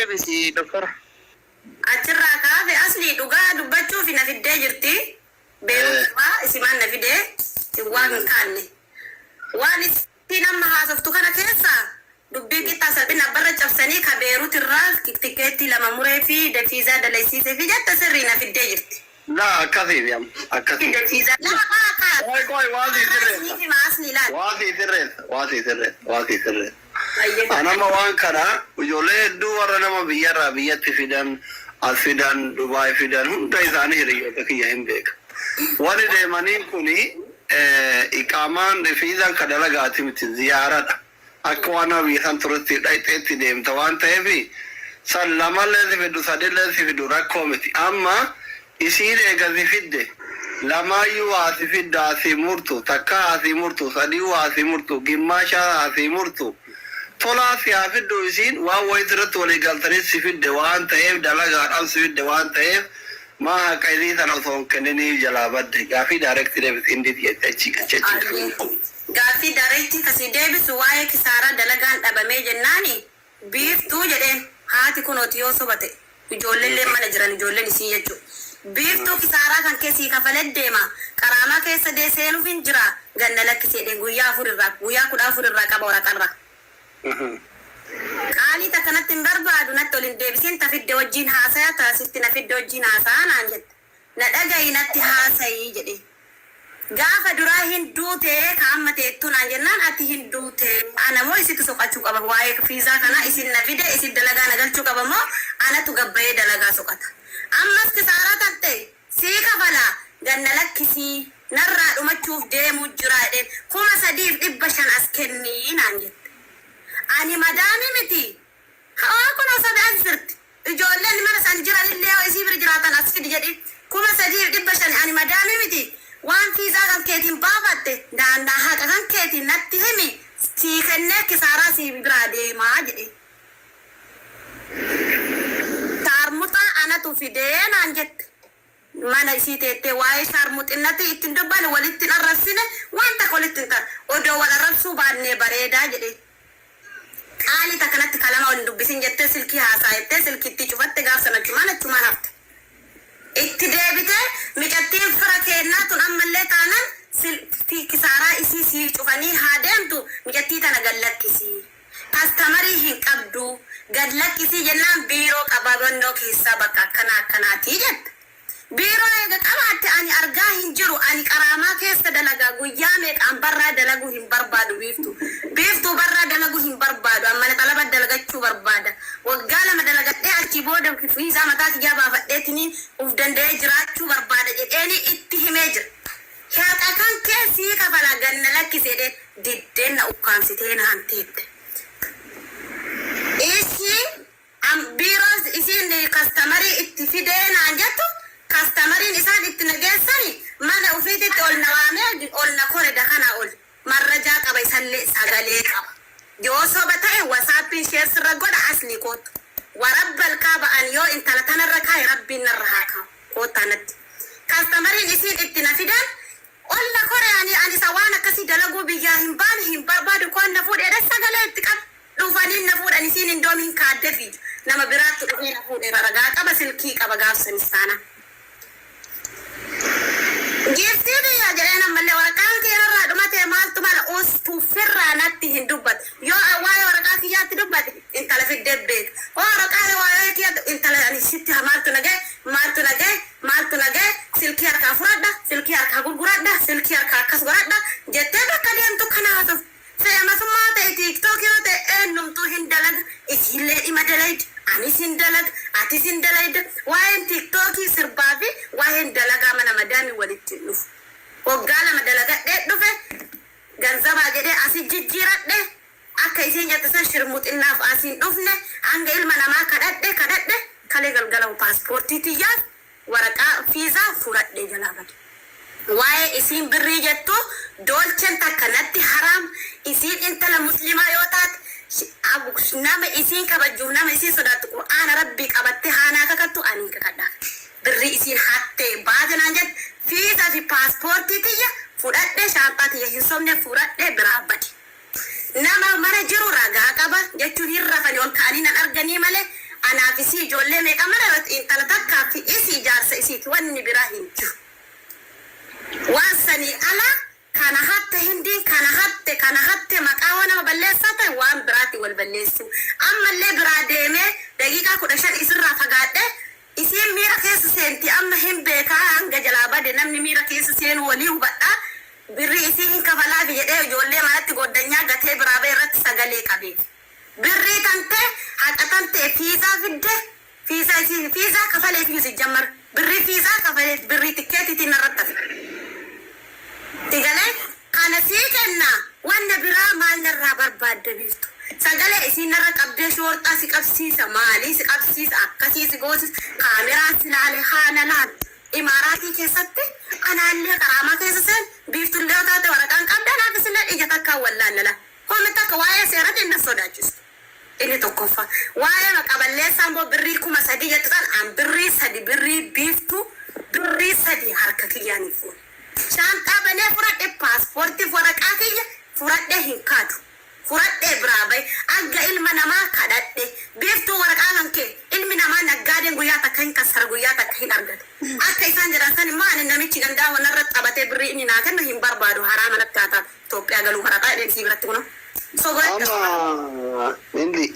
Deebisi, doktora. Achirraa kaafe asli dhugaa dubbachuufi na fiddee jirti. Beerut irraa isimaan na fide waan hin kaanne. Waan isiin amma haasoftu kana keessa dubbii qixxaa salphina abbarra cabsanii ka Beerut irraa tikeettii lama muree fi fiizaa dalaysiisee fi jette sirrii na fiddee jirti. Laa, akkasiiti amma akkasiiti. Fiizaa lama kaa kaa. Qoy, qoy, waa sii sirreessa. Isiniif hima asli laal. Waa sii sirreessa, waa sii sirreessa, waa sii sirreessa. Ayyee. Anama waan kana ijoollee hedduu warra nama biyyarraa biyyatti fidan, as fidan, Dubaay fidan, hunda isaanii hiriyoota kiyya hin beeka. Warri deemanii kuni iqaamaan fiizaan ka dalagaati miti, ziyaaradha. Akka waan nama biyya san turetti dhayxeetti deemta waan ta'eef, san lamallee si fidu, sadillee si fidu, rakkoo miti. Amma isiin eega si fidde, lamaayyuu haa si fiddu, haa sii murtu, takkaa haa sii murtu, sadiiwuu haa sii murtu, gimmaashaa haa sii murtu, tolaa si haa fiddu, isiin waan wayii irratti walii galtanii si fidde waan ta'eef, dalagaadhaan si fidde waan ta'eef, maa haqa isii sana osoo hin kenniniif jalaa badde? Gaafii direct deebisi, indiit jette achi achi achi. Gaaffii directii kasii deebisu, waa'ee kisaaraa dalagaan dhabamee jennaani, Biiftuu jedheen, haati kunooti yoo soba ta'e, ijoolleelleen mana jiran, ijoolleen isii jechuu. Biiftuu, kisaaraa kan kee sii kafalee deema, qaraamaa keessa dee seenuufin jira, ganna lakkisee jedheen. Guyyaa 4 irraa, guyyaa 14 irraa qaba waraqarraa. Qaalii takka natti hin barbaadu, natti ol hin deebisin, ta fidde wajjiin haasaya, ta sitti na fidde wajjiin haasa'a naan jette. Na dhagayi, natti haasayi jedheen. Gaafa duraa hin duutee ka amma teettuu naan jennaan, ati hin duute, ana moo isitu soqachuu qaba? Waa'ee fiizaa kanaa isin na fide, isin dalagaa na galchuu qaba moo anatu gabbayee dalagaa soqata? Ammas kisaaraa tante sii kafala, ganna lakkisii, narraa dhumachuuf deemuu jira jedheen. 3,500 as kennii naan jette. Ani madaamii miti. Hawaa kun osoo as jirti. Ijoolleen mana san jiranillee yoo isii bira jiraatan as fidi jedhi. 3,500, ani madaamii miti. Waan fiizaa kan keetiin baafatte daandaa haqa kan keetiin natti himi, sii kennee kisaaraa sii biraa deemaa jedhe. Shaarmuxaa anatu fidee naan jette. Mana isii teettee waa'ee shaarmuxinnati ittiin dubbanne, walitti hin arrabsine, waan takka walitti hin taane. Odoo wal arrabsuu baannee bareedaa jedhee. Qaalii takka natti kalama wal hin dubbisin jettee, silkii haasaa jettee silkiitti cufatte. Gaaf sana achumaan achumaan hafte. Itti deebitee micattiin fira keennaa tun ammallee taanan kisaaraa isii sii cufanii haa deemtu, micattii tana gad lakkisii. Customerii hin qabdu, gad lakkisii jennaan, biiroo qababannoo keessaa bakka akkanaa akkanaatii jette. Biiroo eega qabaatte ani argaa hin jiru, ani qaraamaa keessa dalagaa guyyaa meeqaan barraa dalaguu hin barbaadu Biiftuu. Biiftuu, barraa dalaguu hin barbaadu, amma mana xalaba dalagachuu barbaada. Waggaa 2 dalagadhee achii booda fiizaa mataa kiyyaa baafadheetiniin uf danda'ee jiraachuu barbaada jedheeni itti himee jira. Haqa kan kee sii kafala, ganna lakkisi jedheen, diddeen na ukkaamsitee naan teette. Ishii biiroon isiin customerii itti fidee naan jettu, customeriin isaan itti na geessani mana ofiititti ol na waamee ol na kore dakanaa ol marrajaa qaba, isallee sagalee qaba. Yoo soba ta'e WhatsAppiin share sirra godha, aslii kootu. Warabbal kaaba, an yoo intala tanarra kaa'e rabbiin narra haa kaa'u, koottaa natti. Customeriin isiin itti na fidan ol na kore, ani isa waan akkasii dalaguu biyyaa hin baane, hin barbaadu, koon na fuudhe jedhee sagalee itti qabe. Dhufanii na fuudhan, isiin indoom hin kaadde fiidu. Nama biraatti dhufee na fuudhe, ragaa qaba, silkii qaba gaafsanis taana. Giiftii biyya jedheen, ammallee waraqaan kee irraa dhumatee maaltu mala ustuffirraa natti hin dubbatu. Yoo waa'ee waraqaa kiyyaatti dubbate intala fiddee beeka. Hoo waraqaa waa'ee kiyyaatti intala ani sitti maaltu na ga'e, maaltu na ga'e, maaltu na ga'e, silkii harkaa fudhadha, silkii harkaa gurguradha, silkii harkaa akkas godhadha jettee bakka deemtu kana haasoftu. Famousummaa ta'e, TikTok yoo ta'e, eenyumtuu hin dalaga, isiillee dhima dalaydi, anis hin dalaga, atis hin dalayda. Waa'een TikTokii sirbaa fi waa'een dalagaa mana madaamii walitti hin dhufu. Waggaa 2 dalagadhee dhufe, ganzabaa jedhee asi jijjiiradhe, akka isiin jette san shirmuxinnaaf asiin dhufne. Hanga ilma namaa kadhadhe kadhadhe, kalee galgala paaspoortii tiyyaaf waraqaa fiizaa fudhadhe jalaa bade. Waa'ee isiin birrii jettu doolchen takka natti haraam. Isiin intala muslimaa yoo taate, nama isiin kabajjuuf, nama isiin sodaattu, qur'aana rabbii qabattee haanaa kakattu, ani hin kakadhaaf. Birrii isiin hattee baate naan jette, fiizaa fi paaspoortii tiyya fudhadhe, shaanxaa tiyya hin sobne, fudhadhe biraa bade. Nama mana jiru ragaa qaba jechuun, hin rafani ol ka'anii nan arganii malee. Anaaf isii ijoollee meeqa mara intala takkaa fi isii jaarsa isiiti, wanni biraa hin jiru. Waan sanii ala kana hatte, Hindiin kana hatte, kana hatte, maqaa waan nama balleessaa ta'e waan biraatti wal balleessu. Ammallee biraa deemee daqiiqaa 15 isirraa fagaadhe, isiin miira keessa seenti. Amma hin beekaa, hanga jalaa bade namni miira keessa seenu walii hubadhaa. Birrii isii hin kafalaafi jedhee ijoollee manatti goddanyaa gatee biraa ba'e irratti sagalee qabeef. Birrii tante haqa tante fiizaa fidde, fiizaa isii fiizaa kafaleef iyyuu sijjammar birrii fiizaa kafaleef, birrii tikkeetiitiin narratti hafe. Sigalee kana sii kenna, wanna biraa maal narraa barbaadda, Biiftu? Sagalee isiin narra qabdee shoorxaa si qabsiisa, maalii si qabsiisa, akkasii si goosisa, kaameraan si laale haala laal. Imaaraatii keessatti anaallee qaraamaa keessa seen, Biiftullee yoo taate waraqaan qabda, anaafis illee ija takkaan wallaallala. Homi takka waa'ee seeratiin na sodaachistu. Inni tokkoffaa. Waa'ee maqaa balleessaa immoo birrii 3000 jettu san, an birrii 3, birrii Biiftuu birrii 3 harka kiyyaan hin fuune. Shaanxaa banee fudhadhe, paaspoortiif waraqaa kiyya fudhadhee hin kaadu. Fudhadhee biraa bahe, hanga ilma namaa kadhadhe. Biiftuu, waraqaa kan kee ilmi namaa naggaadeen guyyaa takka hin kassara, guyyaa takka hin argatu. Akka isaan jedhan san immoo ani namichi gandaa wanarra taphatee birrii inni naa kennu hin barbaadu, haraama natti haa taatu. Itoophiyaa galuu waraqaa jedheen sii biratti kunoo. Soba. Amma hindi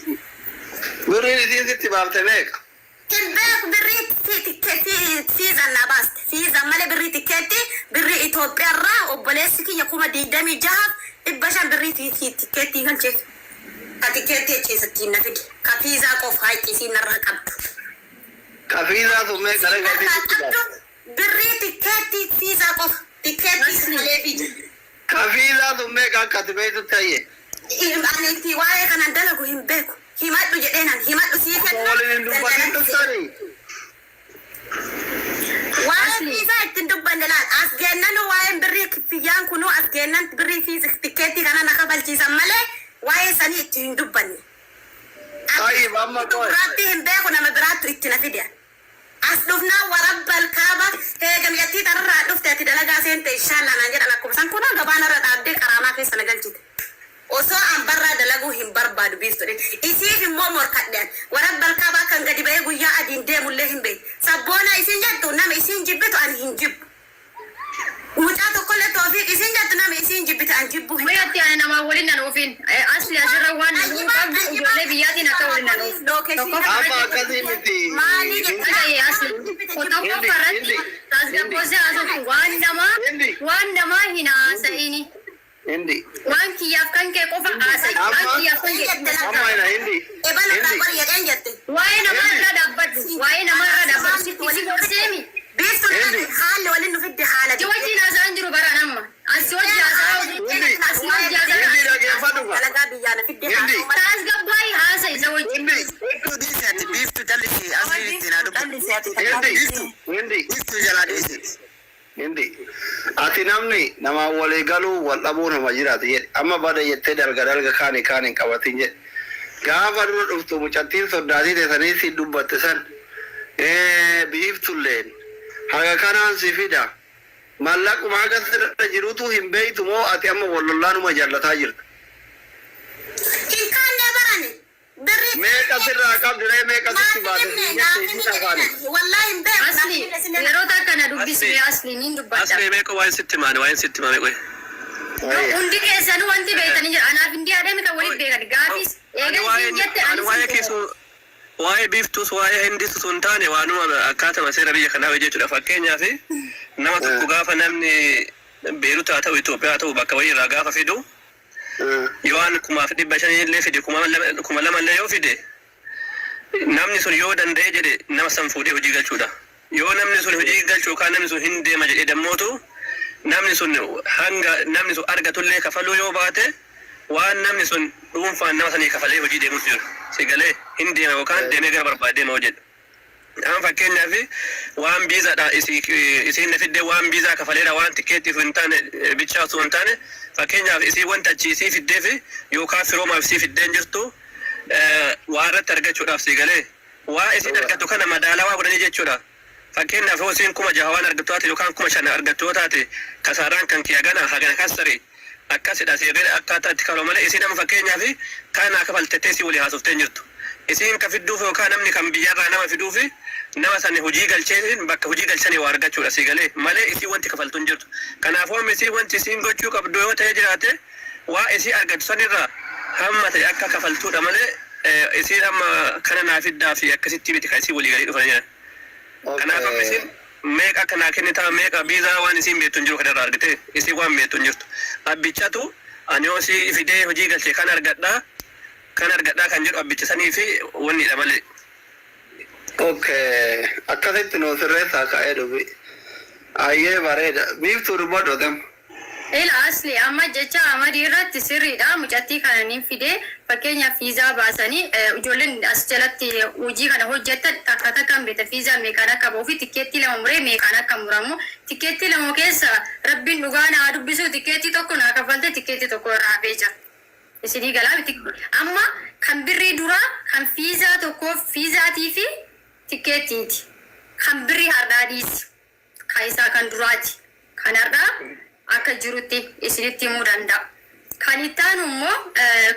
birriin isiin sitti baafte meeqa? Hin beeku, birrii fiizaan naa baaste. Fiizaan malee birrii tikkeetti, birrii Itoophiyaa irraa obboleessi kiyya 26,500 birrii tikkeettii galcheef. Ka tikkeettii achiisattiin na fide. Ka fiizaa qofa haqi isiin narraa qabdu. Ka fiizaa sun meeqa Isiin rega isiin narraa sitti qabdu baafte? birrii tikkeettii fiizaa qofa. Tikkeettii Asli. kafaleefii jira. Ka fiizaa sun meeqa akka ati beektutti hayye? Ani itti waa'ee kanan dalagu hin beeku. Himadhu jedheenan himadhu sii Osoo kenna waliin hin dubbatin daldalatti. dhuftanii? Waa'ee Asli. fiizaa ittiin dubbanne laal. As geennanu waa'een birrii kiffiyaan kunuu, as geennan birrii fiizi tikkeettii kana na kafalchiisan malee waa'ee sanii itti hin dubbanne. Tayyib, amma qoy. Gurraattii hin beeku, nama biraattu itti na fide. As dhufnaan warabbal kaaba heega mi'attii tararraa dhufte, ati dalagaa seente inshallah naan jedhan. Akkuma san kunoo gabaanarra dhaabdee qaraamaa keessa na galchite. Osoo an barraa dalaguu hin barbaadu, Biiftu. Isiif immoo morkadhe an. Warabbal kaabaa kan gadi ba'ee guyyaa adiin deemullee hin beeku. Sabboonaa isiin jettu, nama isiin jibbitu ani hin jibbu. Mucaa tokkollee, Toofiq isiin jettu, nama isiin jibbite an jibbuu hin qabu. Wayatti ani namaa waliin nan oofin. Asli asirra waan nu Xayyibaa qabdu Xayyibaa ijoollee biyyaatiin akka waliin nan oofu. Tokkoffaa Amma irratti akkasii miti. Maalii Hindi. dhagaye asli. Hindi. Tokkoffaa irratti Hindi. Hindi. tasgabboosee haasoftu, waan namaa Hindi. waan namaa hin haasa'ini. Hindi. Waan kiyyaaf kan kee qofa haasa'i. Waan Amma kiyyaaf kan kee amma ina hindi. Ebala Hindi. irraa qori jedheen jette. Waa'ee namaa Hindi. irra dhaabbadhu. Waa'ee namaa irra dhaabbadhu. Sitti si gorseemi. Biiftuun Hindi. haalli waliin nu fidde haala Si wajjin haasa'an jiru baraan amma. As si wajjin haasa'aa Hindi. as si wajjin haasa'aa. Hindi, dhaggeeffadhu ka. Dalagaa biyyaa na fidde. Hindi. Tasgabbaa'ii haasa'i isa wajjin. Hindi. Biiftuu, dhiisi ati. Biiftuu, jallisii, Asliin ittiin haa dubbatu. Hindi. Biiftuu. Hindi. Biiftuu jalaa dhiisi. Hindi. Ati namni namaan walii galuu wal dhabuu nama jiraatu jedhe. Amma bada jettee dalga dalga kaani kaan hin qabatin jedhe. Gaafa dura dhuftu mucattiin soddaatii teessanii si dubbatte san, Biiftulleen haga kanaan si fida. Mallaquma haga sirra jirutu hin beektu moo ati amma wal lollaanuma jallataa jirta? Hin kaannee barani. Birrii Meeqa sirraa qabdi ree, meeqa sitti baate siin jette isiin afaani? Wallahi hin beeku. Asli, yeroo takka na dubbisi mee, Asli, niin dubbadha. Asli, meeqa waan sitti maane, waan sitti maame qoy. Hundi keessanuu wanti beektanii jira. Anaaf hindi adeemi kan walitti beekan. Gaafis Ani eega waa'ee isiin jette ani anis waa'ee hin beeku. keessoo, waa'ee Biiftuus waa'ee Hindis osoo hin taane, waanuma akkaatama seera biyya kanaa jechuudha. Fakkeenyaaf nama tokko gaafa namni Beerut haa ta'u, Itoophiyaa haa ta'u, bakka wayii irraa gaafa fidu, yoo an 5,500 illee fide, 2,000 illee yoo fide, namni sun yoo danda'e jedhe nama san fuudhee hojii galchuudha. Yoo namni sun hojii galchu yookaan namni sun hin deema jedhee dammootu, namni sun hanga namni sun argatullee kafaluu yoo baate, waan namni sun dhuunfaan nama sanii kafalee hojii deemutu jira. Si galee hin deema yookaan deemee gara barbaade deema hojjedha. Amma fakkeenyaaf waan biizaadha isiin na fiddee, waan biizaa kafaleera, waan tikkeettiif hin taane bichaa osoo hin taane, fakkeenyaaf isii wanta achi isii fiddeef yookaan firoomaaf isii fiddeen jirtu waa irratti argachuudhaaf, si galee, waa isiin argattu kana madaalawaa godhanii jechuudha. Fakkeenyaaf yoo isiin 6,000 waan argattu taate yookaan 5,000 argattu yoo taate, kasaaraan kan kiyya gana hagana kassare akkasidha. Seerri akkaataa itti kafalamu malee isiin amma fakkeenyaaf kana naa kafaltettee isii walii haasoftee hin jirtu. Isiin ka fidduuf yookaan namni kan biyyarraa nama fiduufi nama san hojii galchee bakka hojii galchanii waa argachuudha, sii galee malee isii wanti kafaltu hin jirtu. Kanaafuu amma isii wanti isiin gochuu qabdu yoo ta'e jiraate, waa isii argattu sanirraa hamma ta'e akka kafaltuudha malee isiin amma kana naa fiddaa fi akkasitti miti kan isii walii galii dhufanii jiran. Kanaaf amma isin meeqa akka naa kennitaa, meeqa viizaa, waan isiin beektu hin jiru. Kanarraa argite isiin waan beektu hin jirtu. Abbichatu ani yoo isii fidee hojii galche kan argadhaa, kan argadhaa kan jedhu abbicha sanii fi wannidha malee. Okay, akkasitti nuu sirreessaa ka'ee dubbi. Ayyee, bareeda. Biiftuu, dubbadhu atem. Ila asli amma jecha Amadii irratti sirriidha. Mucattii kana niin fidee, fakkeenyaaf fiizaa baasanii, ijoolleen as jalatti hojii kana hojjettan takka takkaan beekta fiizaa meeqaan akka ba'uu fi tikkeettii lama muree meeqaan akka muramu. Tikkeettii lama keessa, rabbiin dhugaa naa dubbisu, tikkeettii tokko naa kaffalte, tikkeettii tokko irraa hafee jira. Isinii galaa miti? Amma kan birrii duraa kan fiizaa tokkoof fiizaatii fi tikkeettiiti. Kan birrii har'aa dhiisi. Kan isaa kan duraati. Kan har'aa akka jirutti isinitti himuu danda'a. Kan itti aanu immoo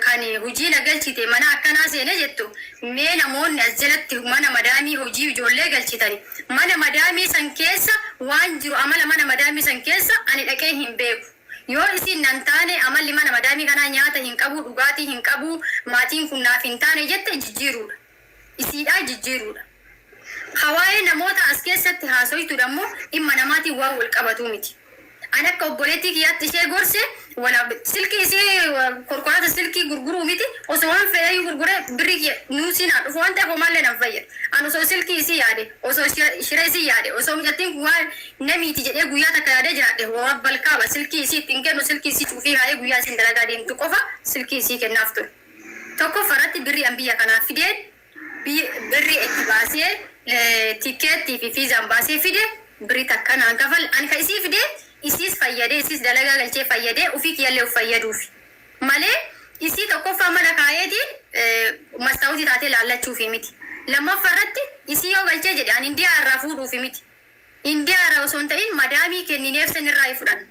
kan hojii na galchite mana akkanaa seene jettu, mee namoonni as jalatti mana madaamii hojii ijoollee galchitani, mana madaamii san keessa waan jiru, amala mana madaamii san keessa ani dhaqee hin beeku. Yoo isin nan taane, amalli mana madaamii kanaa nyaata hin qabu, dhugaatii hin qabu, maatiin kun naaf hin taane jette, jijjiiruudha. Isiidhaa jijjiiruudha. Hawaayee namoota as keessatti haasoytuudha immoo dhimma namaatiin waan wal qabatuu miti. Ani akka obboleettii kiyyaatti ishee gorse, wala silkii isii konkolaataa silkii gurguruu miti, osoo waan fedhayyuu gurguree birrii kiyya nuusii naa dhufu waan ta'eef homaallee nan fayyadu. Ani osoo silkii isii yaade, osoo shiree isii yaade, osoo mucattiin kun waan namiiti jedhee guyyaa takka yaadee jiraadhe, rabbal kaaba, silkii isii ittiin kennu, silkii isii cuufii kaa'ee guyyaa isiin dalagaa deemtu qofa silkii isii kennaaf ture. Tokkoffaa irratti birrii an biyya kanaa fideen, birrii itti baasee, tikkeettii fi fiizaan baasee fide, birrii takka naan kafal. Ani ka isii fidee isiis fayyadee, isiis dalagaa galchee fayyadee, ofii kiyyallee of fayyaduufi malee isii tokkoffaa mana kaayeetiin mastaawutii taatee laallachuufi miti. Lammaffaa irratti isii yoo galchee jedhe, ani Indiyaa irraa fuudhuufi miti. Indiyaa irraa osoo hin ta'in madaamii kennineef san irraa fudhan.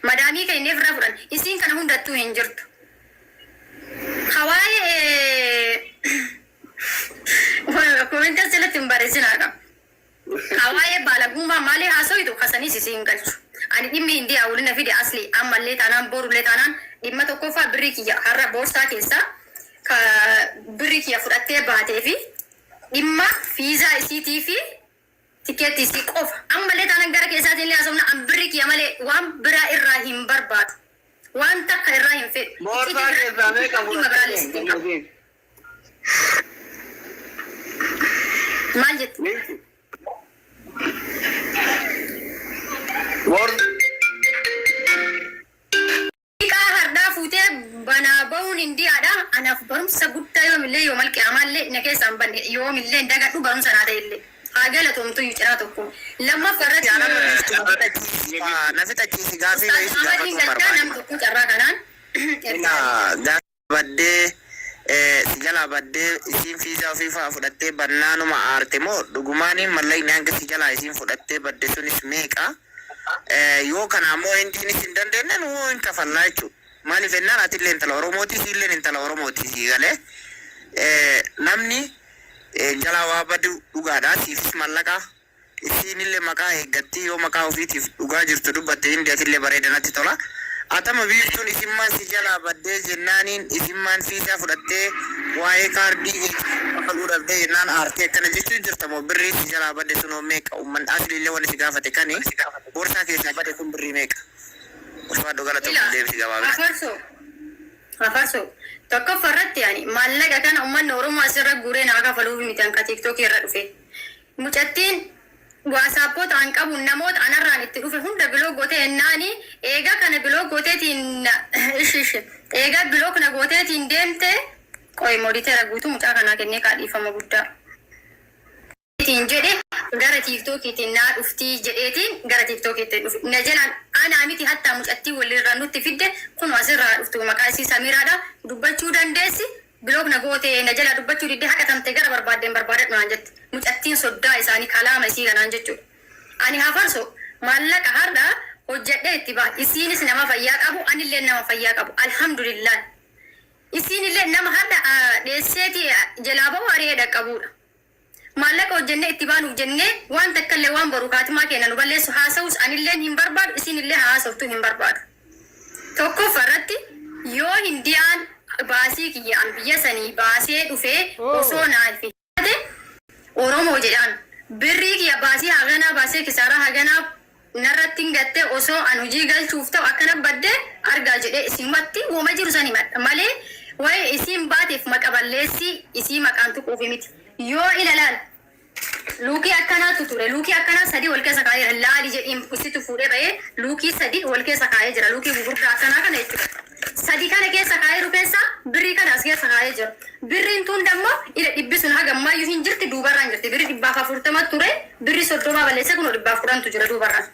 Madaamii kennineef irraa fudhan. Isiin kana hundattuu hin jirtu. Hawaayee comment as jalatti hin barreessinaa qaba. Hawaayee baalagummaa maalii haasoitu kasaniis isii hin galchu. Ani dhimmi Indiyaa waliin fide asli ammallee taanaan borullee taanaan dhimma tokkoffaa birrii kiyya har'a boorsaa keessaa ka birrii kiyya fudhattee baatee fi dhimma fiizaa isiitii fi tikeettii isii qofa. Ammallee taanaan gara keessaatiin illee haasofna, an birrii kiyya malee waan biraa irraa hin barbaadu. Waan takka irraa hin fedhu. Boorsaa keessaa meeqa Dhimma biraallee sitti hin qabu. fudhattee? Maal jette? Boorsaa Dhiqaa hardaa fuutee banaa bahuun Indiyaadha. Anaaf barumsa guddaa yoomillee yoo malqi amaallee na keessaa hin banne, yoomillee hin dagadhu, barumsa naa ta'e illee. Haa galatoomtuyyuu cinaa tokko. Lammaffaa irratti Na fixachiisi, gaafii Ustaaz wayii si Ahmadiin gaafachuu galchaa nam barbaade. tokko carraa kanaan. Gaafa baddee si jalaa baddee, isiin fiizaa ofii fa'aa fudhattee bannaanuma aarte moo dhugumaaniin mallaqni hanga si jalaa isiin fudhattee badde sunis meeqa? Yoo kana ammoo hindiinis hin dandeenye, nu hin kafallaa jechuudha. Maaliif jennaan, atillee intala Oromooti, siilleen intala Oromooti, sii galee. Namni jalaa waa badu dhugaadha, siifis mallaqa. Isiinillee maqaa eeggatti, yoo maqaa ofiitiif dhugaa jirtu dubbatte hindi atillee bareeda natti tola. Atama biiftuun isimmaan si jalaa baddee jennaaniin, isimmaan fiizaa fudhattee waa'ee kaardii kafaluu dhabdee jennaan aartee akkana jechuun jirta moo, birrii si jalaa badde sunoo meeqa? Uummanni asliillee wanni si gaafate kani boorsaa keessaa bade kun birrii meeqa? Ulfaadhu, galatoomuu, deebisi gabaabina. Afarsoo. Afarsoo. Tokkoffaa irratti ani maallaqa kana uummanni Oromoo asirra guuree naa kafaluuf miti hanka TikTokii irra dhufe. Mucattiin WhatsAppoota an qabu namoota anarraan itti dhufe hunda block gootee ennaani, eegaa kana block gooteetiin, ishi ishi, eegaa block na gooteetiin deemte. Qoy, moderator guutuu mucaa kanaa kennee kaa, dhiifama guddaa. Tiin jedhe gara TikTokiitiin naa dhuftii jedheetiin gara TikTokiitti dhufe. Na jalaan anaa miti, hattaa mucattii walirraa nutti fidde kun asirraa dhuftu, maqaa isii Samiraadha, dubbachuu dandeessi. Block na goote, na jalaa dubbachuu diddee haqatamte, gara barbaaddeen barbaadadhu naan jette. Mucattiin soddaa isaanii kalaama isii kanaan jechuudha. Ani hafarso maallaqa har'a hojjedhee itti ba'a. Isiinis nama fayyaa qabu, anillee nama fayyaa qabu. Alhamdulillah. Isiin illee nama hadha dheesseeti jalaa bahu ari'ee dhaqqabuudha. Maallaqa hojjennee itti baanuuf jennee waan takka illee waan boru kaatimaa keenya nu balleessu haasa'us anilleen hin barbaadu, isiin illee haasoftuu hin barbaadu. Tokkoffaa irratti, yoo Hindiyaan baasii kiyya an biyya sanii baasee dhufee osoo naaf taate, Oromoo jedhaan birrii kiyya baasii haganaa baasee kisaaraa haganaa narratti hin gattee, osoo an hojii galchuuf ta'u akkana baddee argaa jedhee isinumatti woma jiru san himadha malee waa'ee isiin baateef maqa balleessii isii maqaan tuquufi miti. Yoo ilalaan luukii akkanaatu ture, luukii akkanaa sadii wal keessa kaa'ee jira, laali jedhiin isitu fuudhee ba'ee luukii sadii wal keessa kaa'ee jira, luukii gugurdaa akkanaa kana jechuudha. Sadii kana keessa kaa'eeru keessa birrii kana as keessa kaa'ee jira. Birriin tun dammoo ila dhibbi sun haga ammayyuu hin jirti, duubarraan jirti. Birri 140 ture, birri 30 balleessee kunoo 110tu jira duubarraan.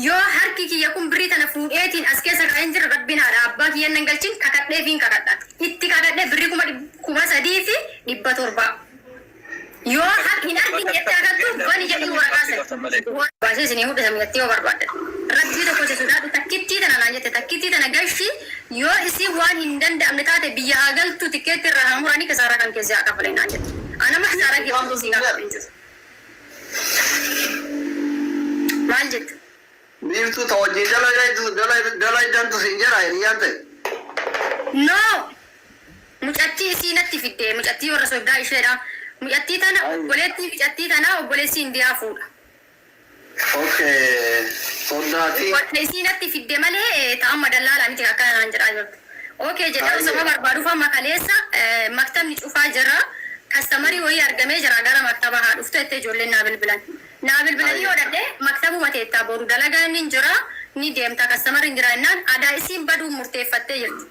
Yoo harki kiyya kun birrii tana fuudheetiin as keessa kaa'een jira, Rabbiin haadha abbaa kiyyan nan galchin kakadheefiin kakadha. Itti kakadhee birrii 3700. Yoo hin argine jettee agartu bani jedhii waraqaa sana. Baasee isinii mul'isa mi'atti yoo barbaaddan. Rabbii tokko si sodaadhu, takkittii tana naan jette, takkittii tana galchi. Yoo isiin waan hin danda'amne taate biyya haa galtu, tikkeetti irraa haa muranii, kisaaraa kan keessi haa kafalee naan jette. Anama kisaaraa kee wanti isii gaafadhu hin jiru. Maal jette? Biiftuu ta wajjin dalaydantu siin jedha hiriyyaan ta'e. No! Mucattii isii natti fidde, mucattii warra soddaa isheedha. Mucattii tana obboleettii mucattii tanaa obboleessi Indiyaa fuudha. Okay. Soddaatii. Wanta isii natti fidde malee ta amma dallaalaa miti akkana naan jedhaa jirtu. Okay jedhee osoma barbaaduuf amma kaleessa maktabni cufaa jira. Customerii wayii argamee jira, gara maktaba haa dhuftu jettee ijoolleen naa bilbilan. Naa bilbilanii yoo dhadhe maktabuma teettaa, boru dalagaan hin jira, ni deemta, customerri hin jira jennaan adaa isiin baduun murteeffattee jirti.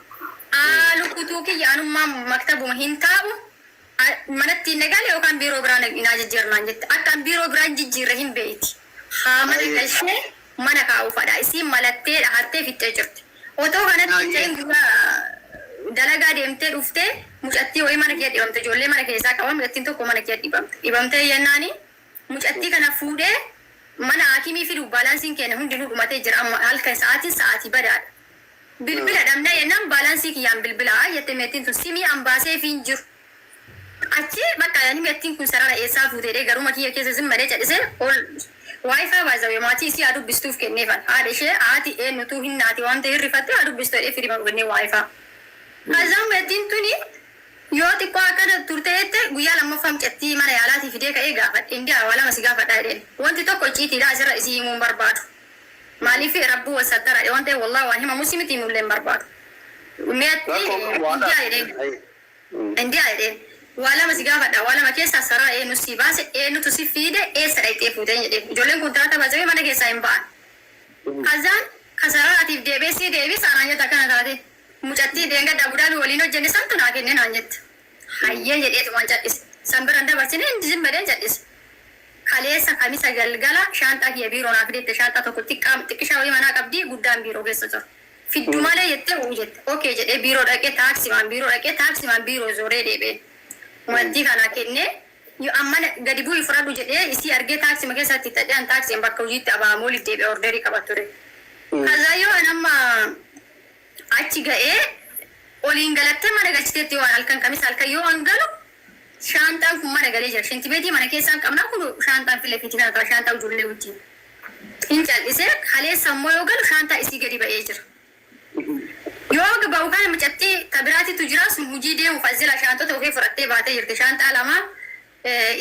Aa lukkutuu kiyya, anummaa maktabuma hin taa'u, manatti hin nagale yookaan biiroo biraa naa jijjiirnaan jette. Akka an biiroo biraa hin jijjiirre hin beeyti. Haa mana galchee mana kaa'uufadha. Isiin malattee dhahattee fixxee jirti. Otoo kanatti hin ta'in guyyaa dalagaa deemtee dhuftee mucattii wayii mana kiyya dhibamte, ijoollee mana keessaa qaba, mucattiin tokko mana kiyya dhibamte. Dhibamtee jennaani mucattii kana fuudhee mana haakimii fidu, balansiin keenya hundinuu dhumatee jira, amma halkan sa'aatiin sa'aatii badaadha. Bilbila dhabnee jennaan balansii kiyyaan bilbilaa jette meettiin tun, simii an baaseefii hin jiru. Achi bakka ani meettiin kun sarara eessaa fuutee garuma kiyya keessa zim malee cadhisee ol WiFi baay'ee maatii isii haa dubbistuuf kenneefan, haadha ishee haati eenyutuu hin naati waan ta'eef rifattee haa dubbistu jedhee firima kennee WiFi. Kazaan meettiin tuni yoo xiqqoo akkana turte jette, guyyaa lammaffaa mucattii mana yaalaatii fidee ka'ee gaafadhe. Indi waa lama si gaafadhaa jedheen. Wanti tokko icciitiidha, asirra isii himuu hin barbaadu. Maaliif rabbuu wasattara waan ta'eef, wallaahi waan himamu si miti, himullee hin barbaadu. Meetti indiyaa jedheen. Indiyaa jedheen. Waa lama si gaafadha. Waa lama keessaa saraa eenyu si baase, eenyutu si fiide, eessa dhaqxee fuuteen jedheen. Ijoolleen kun taata baasee mana keessaa hin ba'an. Kazaan kasaraatiif deebee si deebisa naan jette akkana taate. Mucattii deengaddaa Abudaabii waliin hojjenne santu naa kenne naan jette. Hayyee jedheetumaan cadhise. San biraan dabarsine hin zimmadeen cadhise. Kaleessa Kamisa galgala shaanxaa kiyya biiroo naa fidette, shaanxaa tokko xiqqaa xiqqishaa wayii manaa qabdii, guddaan biiroo keessa jiru. Fiddu malee jettee uu jette. Okay jedhee biiroo dhaqee, taaksimaan biiroo dhaqee, taaksimaan biiroo zooree deebi'e. Mucattii kana kennee yoo amma gadi bu'ii fudhadhu jedhee isii argee taaksima keessatti itti an taaksiin bakka hojiitti abaamooliif deebi'e, orderii qaba ture. Kazaa yoo an amma achi ga'ee oliin galattee mana galchiteetti, yoo an halkan Kamisa halkan yoo an galu shaanxaan kun mana galee jira. Shintibeetii mana keessaan qabnaa, kun shaanxaan filee fiitii kana ta'a, shaanxaa ijoollee wajjin. Hin cal'isee, kaleessa immoo yoo galu shaanxaa isii gadi ba'ee jira. Yoo ba'u kana mucattii ta biraatitu jira, sun hojii deemuuf as jala shaanxota ofii fudhattee baatee jirti. Shaanxaa lama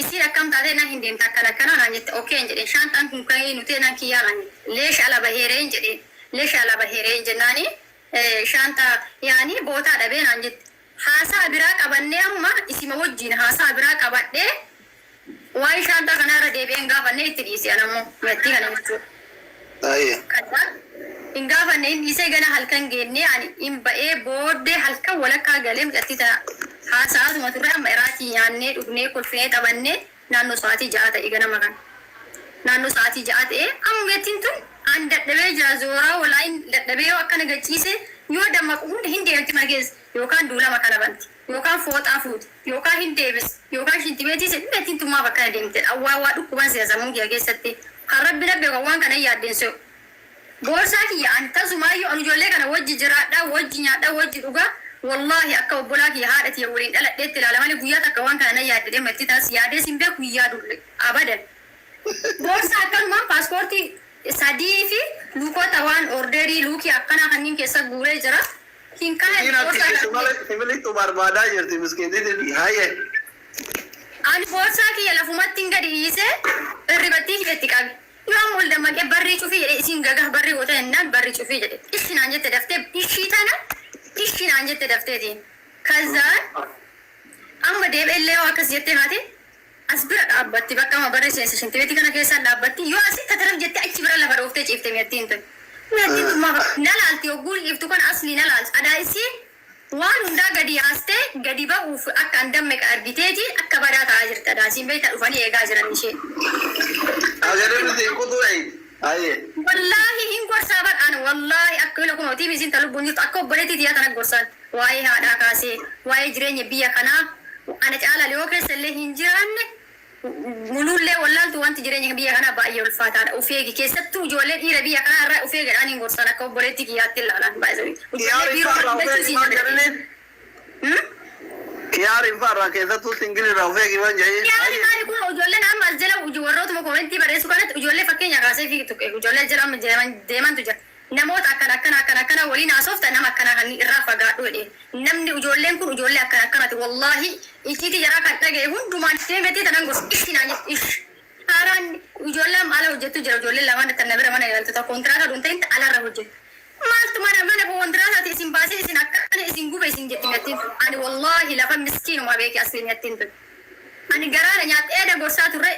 isiin akkam taatee nan hin deemta akkana akkana naan jette. Okay hin jedheen. Shaanxaan kun kan nutee nan kiyyaa naan jette. Leesha ala baheereen jedheen. Leesha ala baheereen jennaani shaanxaa yaani bootaa dhabee naan jette. Haasaa biraa qabannee, amma isima wajjin haasaa biraa qabadhee waa'ee shaanxaa kanaa irra deebi'een gaafannee itti dhiise anammoo mucattii kana jechuudha. Kanaaf hin gaafanne, hin dhiisee. Gana halkan geennee ani hin ba'ee booddee halkan walakkaa galee mucattii tana haasa'aatuma turre. Amma iraatii nyaannee, dhugnee, kolfinee, taphannee naannoo sa'aatii 6 ta'e ganama kana. Naannoo sa'aatii 6 ta'e amma mucattiin tun an dadhabee jira, zooraa walaayin dadhabee yoo akkana gachiise yoo dammaqu hunda hin deemti mana keessa, yookaan duulama kana banti, yookaan fooxaa fuuti, yookaan hin deebis, yookaan shintibeetii se mucattiin tun maaf akkana deemte awwaa waa dhukkuban se'a sammuu kiyya keessatti kan Rabbi na beeku waan kana hin yaaddeen se'u. Boorsaa kiyya an tasumaayyuu an ijoollee kana wajji jiraadha, wajji nyaadha, wajji dhugaa. Wallaahi akka obbolaa kiyya haadha tiyya waliin dhaladheetti ilaala malee guyyaa takka waan kana nan yaadde dhimma itti taas yaadees hin beeku hin yaadullee abadan. Boorsaa akkanumaan paaspoortii sadii fi luukota waan orderii luukii akkanaa kanneen keessa guuree jira. Hin kaa'e Isiin boorsaa ati kana. similixu barbaadaa jirti miskiintitti haye. Ani boorsaa kiyya lafumatti hin gadi dhiisee irribattii kiyya itti qabe. Yoo amma ol dammaqee barrii cufii jedhe, isiin gagah barrii goota jennaan barrii cufii jedhe. Ishi naan jette daftee, ishii tana ishi naan jette dafteetiin. Kazaan amma deebi'ellee yoo akkas jettee haate as bira dhaabbatti, bakka amma barri seensa shintibeetii kana keessaan dhaabbatti, yoo asii tataraf jettee achi bira lafa dhooftee ciifte mi'attiin tun. Mi'attiin tun maaf na laalti yogguu ciiftu kan asli na laalti. Adaa isii waan hundaa gadi yaastee gadi ba'uuf akka an dammeqa argiteeti akka badaa ta'aa jirti. Adaa isiin beektaa dhufanii eegaa jiran ishee. Agarri siin kutuu eeyiti. Haye. Wallaahi hin gorsaa badhaan, wallaahi akka ila kun hotii misiin ta lubbuun jirtu akka obboleettii tiyyaa tana gorsaan waa'ee haadhaa kaasee waa'ee jireenya biyya kanaa ana caalaa liyoo keessa illee hin jiraanne muluullee wallaaltu, wanti jireenya biyya kanaa baay'ee ulfaataadha, of eegi, keessattuu ijoollee dhiira biyya kanaa irraa of eegadhaan hin gorsaan, akka obboleettii kiyyaatti ilaalaan baay'ee ijoollee Kiyaar biiroo irraa of dubbachuu eegi siin waan jedhani. jedhaniin. Kiyaar irraa keessattuu single irraa of eegi waan jedhaniin. Yaani Haye. maali kun ijoolleen amma as jala warrootuma commentii barreessu kanatti ijoollee fakkeenya kaasee fi tuqe, ijoollee jala amma deemantu jira. Namoota akkana akkana akkana akkana waliin haasofta, nama akkana kan irraa fagaadhu jedhe. Namni ijoolleen kun ijoollee akkana akkanati, wallaahi icciitii jaraa kan dhagaye hundumaan deemetee tanan gosa ishi naan jedhe ish. Haaraan ijoollee amma ala hojjettu jira, ijoollee lamaan tan na bira mana galtu, tokko kontiraata dhuun ta'in alarra hojjettu. Maaltu mana kontiraataati isin baasee isin akkana isin gube isin jetti mi'attiin tun. Ani wallaahi lafa miskiinuma beeki asli mi'attiin tun. Ani garaana nyaadhee eda gorsaa turre,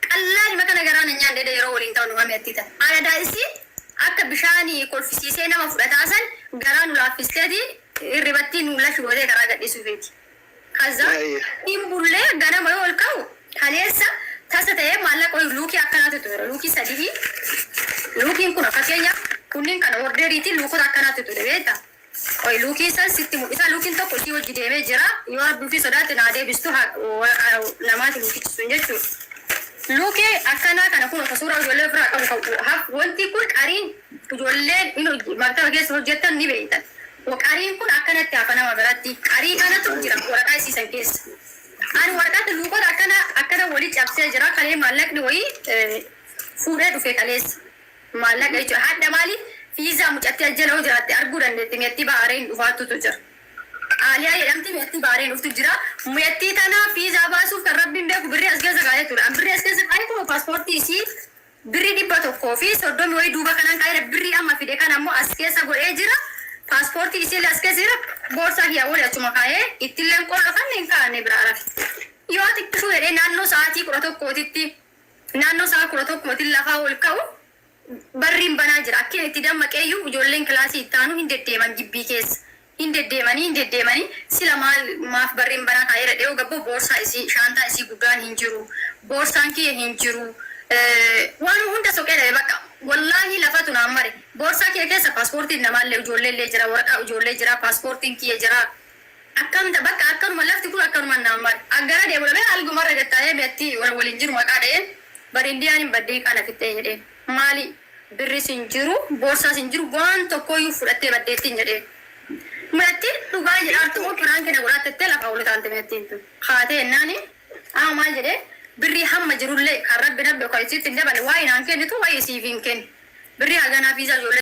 qallaa hima kana garaana nyaadhee eda yeroo waliin ta'u numa mi'attii ta'a. Ana daa'isii akka bishaanii kolfisiisee nama fudhataa san garaa nu laaffisteeti hirribattii nu lashi gootee karaa gadhiisuu feeti. Kaza Haye. hin bullee ganama yoo ol ka'u kaleessa tasa ta'ee maallaqa wayii luukii akkanaatu ture, luukii sadii. Luukiin kun fakkeenyaaf kunniin kan orderiitiin luukota akkanaatu ture beektaa. Oi luukii san sitti mul'isa, luukiin tokko isii hojii deemee jira, yoo rabbi ofii sodaate naa deebistu namaati luukichi sun jechuudha. Luukii akkanaa kana kun osoo suuraa ijoollee ofirraa qabu kan wanti kun qariin ijoolleen inni maktaba keessa hojjettan ni beektan. Qariin kun akkanatti hafa nama biratti, qarii kanatu jira waraqaa isiisan keessa. Ani waraqaatti luukota akkana akkana walii cabsee jira, kalee maallaqni wayii fuudhee dhufe kaleessa. Maallaqa jechuudha. Hadda maali fiizaa mucattii ajjala hoo jiraatte arguu dandeetti, mi'attii baareen dhufaatutu jira. Aaliyaa jedhamti, mi'attii baareen dhuftu jira. Mi'attii tana fiizaa baasuuf kan rabbiin beeku birrii as keessa kaa'ee ture. An birrii as keessa kaa'ee kun paaspoortii isii birrii 130 wayii duuba kanaan kaa'eera, birrii amma fide kana ammoo as keessa godhee jira. Paaspoortii isii as keessa jira. Boorsaa kiyyaa walii achuma kaa'ee ittillee qorrafanne hin kaa'anne biraa rafe. Yoo xiqqisuu jedhee naannoo sa'aatii 11titti, naannoo sa'a 11tti lafaa ol ka'u barriin banaa jira. Akkin itti dammaqeeyyuu ijoolleen kilaasii itti aanu hin deddeeman, gibbii keessa. Hin deddeemanii hin deddeemanii, sila maal maaf barriin banaa kaa'eera dhiyoo gabboo boorsaa isii shaantaa isii guddaan hin jiru. Boorsaan kiyya hin jiru. Waan hunda soqee dhabe bakka. Wallaahi lafatu naan mare. Boorsaa kiyya keessa paaspoortiin namaallee ijoollee illee jira, waraqaa ijoollee jira, paaspoortiin kiyya jira. Akkamta bakka akkanuma lafti kun akkanuma naan mare. Aggara deemu dhabee algumarra gattaa'ee mi'atti waliin jiru maqaa dha'ee barindiyaan hin baddee kana fixxee jedhee. Maali birris hin jiru, boorsaas hin jiru, waan tokkooyyuu fudhattee baddeettiin jedhee. Mi'attiin dhugaa jedhaartu moo prank na godhaattee lafa ol taante mi'attiin tun. Haatee jennaani amma maal jedhee, birrii hamma jirullee kan rabbi nabbe kan isitti hin dabale waa'ee naan kennitu waa'ee isiif hin kennu. Birrii haganaa fiizaa ijoollee.